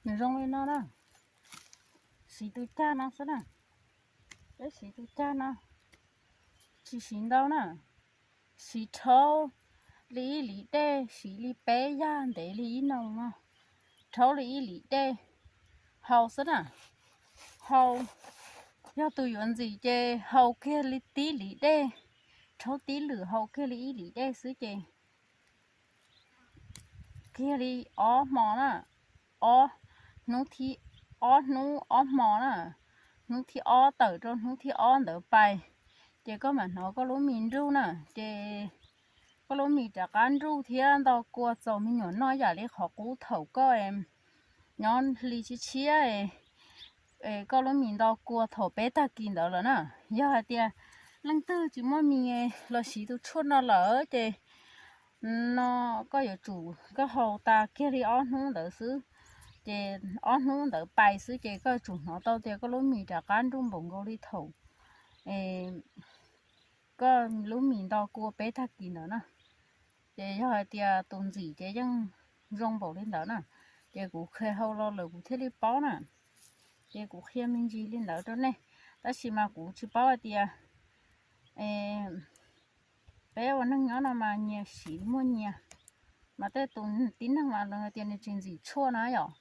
Nws zoo li no na, siv tus cag no xwb na. Peb siv tus cag no, tsis siv ntau na, siv rhaub li ib lim dej, siv li peb yag ntev li ib noo no, rhaub li ib lim dej hau xwb na. Hau, yog tus yuav ntxim ces hau kiag li tib lim dej, rhaub tib lwm hau kiag li ib lim dej xwb ces kiag li ob hmo na, ob hnub thib, ob hnub ob hmo na, hnub thib ob tawm rau hnub thib ob ntawd pais, ces koj mam hnov koj lub mis nruj na, ces koj lub mis rov qab nruj thiab nto kua txaus me nyuam noj yam li qhov qub thaum koj nyob hli tshiab tshiab, koj lub mis nto kua thaum peb tag kis ntawd lawm na. Yog hais tias leej twg tsis muaj mis los siv tus tshuaj no lawm ces no koj yuav tsum koj hau tas kiag li ob hnub ntawd xwb, ces ob hnub ntawd pais xwb ces koj yuav tsum hnov tau tias koj lub mis rov qab nruj npaum nkaus li thaum koj lub mis nto kua peb tag kis ntawd na. Ces yog hais tias tus ntxim ces yeej zoo npaum li ntawd na, ces kuv qhia hau los lawm kuv thiaj li paub na. Ces kuv qhia me ntsis li ntawd rau nej, tab sis mas kuv tsis paub hais tias peb ua neeg nyob no mas nyias siv muaj nyias, mas tej tus tib neeg mas lawv hais tias nws tsis ntxim tshuaj na yom,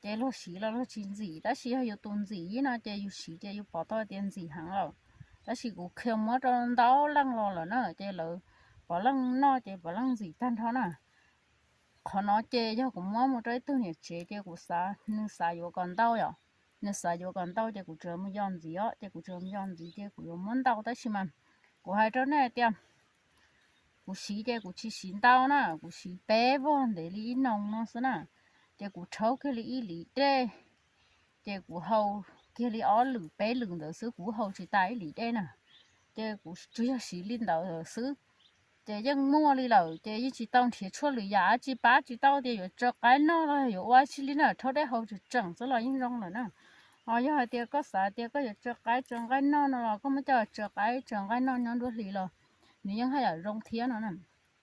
ces luag siv los luag tsis ntxim, tab sis yog yus tus ntxim no ces yus siv ces yus pom tau tias ntxim heev lawm. Tab sis kuv qhia muab rau ntau leej los lawm na, ces lawv puav leej noj ces puav leej ntxim tag nrho na. Qhov no ces yog kuv muab mus rau ib tug niam tsev ces kuv xav nws xav yuav kom ntau yom, nws xav yuav kom ntau ces kuv tsuas mus yos ntxiv os, ces kuv tsuas mus yos ntxiv ces kuv yuav muab ntau, tab sis mas kuv hais rau nej tias kuv siv ces kuv tsis siv ntau na, kuv siv peb vog ntev li ib noo no xwb na, ces kuv rhaub kiag li ib lim dej, ces kuv hau kiag li ob lwm peb lwm ntawd xwb, kuv hau tsis tas ib lim dej na, ces kuv tsuas yog siv li ntawd xwb. Ces yeej muaj li lawm ces yeej tsis tau nrhiav tshuaj lwm yam, tsis pab tsis tau tias yuav tso qaib noj los yuav ua tsi li na, rhaub dej hau tseem tseem xwb los yeej zoo lawm na. Ho yog hais tias koj xav tias koj yuav tso qaib tso nqaij noj no los koj muab coj tso qaib tso nqaij noj nyob nruab hlis los nws yeej haj yam zoo thiab no na.